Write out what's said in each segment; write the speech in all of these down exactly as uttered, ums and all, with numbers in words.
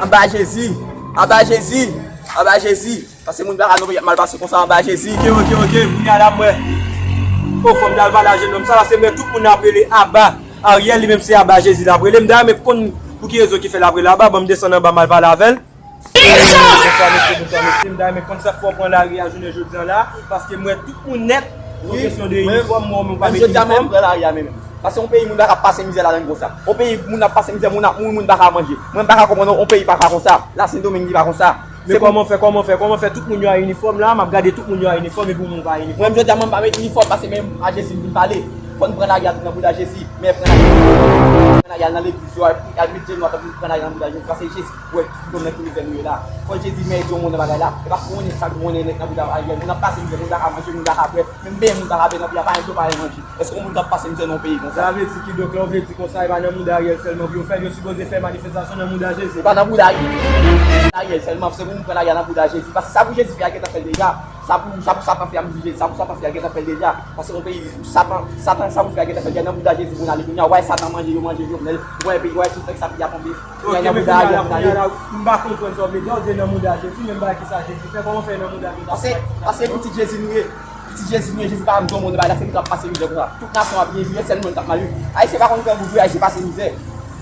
Anba Jezi, anba Jezi, anba Jezi. Paske moun pa ka nan peyi ap mal pase konsa anba Jezi. Ok, ok, ok, kounye a la m wè. O, fò m t al pale a jennonm sa, paske m wè tout moun ap rele aba. Ariel li menm se aba Jezi l ap rele. M ta renmen konn pou ki rezon ki fè l ap rele aba. Ban m desann anba m al pale avè l. Bonswa mesye, bonswa mesye. M ta renmen konn sa k fè w pran lari a jounen jodi a la, paske m wè tout moun nèt. Wi, kesyon de inifòm, mwen menm pa met inifòm. Paske yon peyi moun pa ka pase mizè ladann konsa. Yon peyi moun ap pase mizè, moun ap mouri, moun pa ka manje. Mwen m pa ka konprann yon peyi pa ka konsa. La Sendomeng li pa konsa. Men kòman w fè, kòman w fè, kòman w fè tout moun yo a inifòm la, m ap gade tout moun yo a inifòm epi w menm w pa a inifòm. Mwen menm jodi a mwen m pa met inifòm paske men a Jezi m vin pale. Fò n pran lari a tou nan bouda Jezi. Men pran lari a nan legliz yo, al met jenou a tanpri pran lari a nan bouda Jezi. Paske Jezi wè tout moun nan ki mizè nou ye la. Fò Jezi men ede yon moun nan bagay la. E pa pou moun sa pou moun nèt nan bouda Ariel. Moun ap pase mizè, moun pa ka manje, moun pa ka bwè. Menm benyen moun pa ka benyen nan bouda pa envle pa manje. Èske yon moun t ap pase mizè nan yon peyi konsa? Sa vle di kidonk lè w vle di konsa, e pa nan mouda Ariel sèlman pou yo fè l, yo sipoze fè manifestasyon nan mouda Jezi. E pa nan mouda Ariel sèlman, se pou nou pran lari a nan mouda Jezi. Paske sa pou Jezi fè a gentan fè l deja. Sa pou, sa pou Satan fè a, m di Jezi, sa pou Satan fè a gentan fè l deja. Paske yon peyi, Satan, Satan, sa pou fè a gentan fè l deja. Nan mouda Jezi pou n ale kounye a, w a wè Satan manje, yo manje Jovenel, w a wè peyi, w a wè tout nèg sa peyi ap anpe. Kounye a nan mouda Ariel pou n ale. M pa konprann sa w vle di. Ou di nan mouda Jezi, men m pa wè kisa Jezi fè, kòman fè nan mouda Jezi? Paske, paske pitit Jezi nou ye. Pitit Jezi nou ye, Jezi pa janm di yon mo nan bagay la, se nou k ap pase mizè konsa. Tout nasyon ap byen viv, sèl nou menm k ap mal viv. Ayisyen pa konn grangou vre, Ayisyen pase mizè.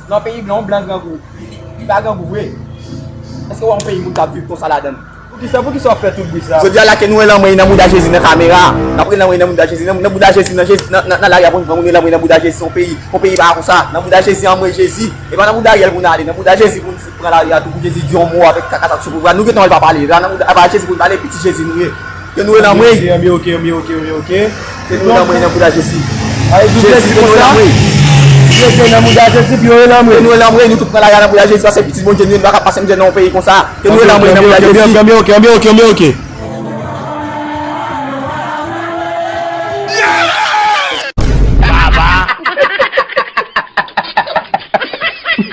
Nan peyi blan, yon blan grangou. Li, li, li pa grangou vre. Èske w wè yon peyi moun k ap viv konsa ladann? Poukisa, poukisa w ap fè tout bri sa? Jodi a la ke nou rele anmwey nan mouda Jezi nan kamera. N ap rele anmwey nan mouda Jezi, nan, nan mouda Jezi, nan Jezi, nan, nan, nan lari a pou n pran, nou rele anmwey nan mouda Jezi, se yon peyi, yon peyi pa konsa. Nan mouda Jezi, anmwey Jezi. E pa nan mouda Ariel pou n ale, nan mouda Jezi pou n fout pran lari a tou, pou Jezi di yon mo avèk kaka sa sou pouvwa. Nou gentan wè l pa pale. La nan mouda, apa Jezi pou n pale, pitit Jezi nou ye. Ke nou rele anmwey. Anmwey, anmwey, ok, anmey, ok, anmey, ok. Ke nou rele anmwey nan mouda Jezi. Jezi, ke nou rele anmwey. Jezi nan mouda Jezi, pou yo rele anmwey. Ke nou rele anmwey, nou tout pran lari a nan mouda Jezi, paske pitit Bondye nou ye, nou pa ka pase mizè nan yon peyi konsa. Ke nou rele anmwey nan mouda Jezi. Anmwey, ok, anmey, ok, anmey, ok.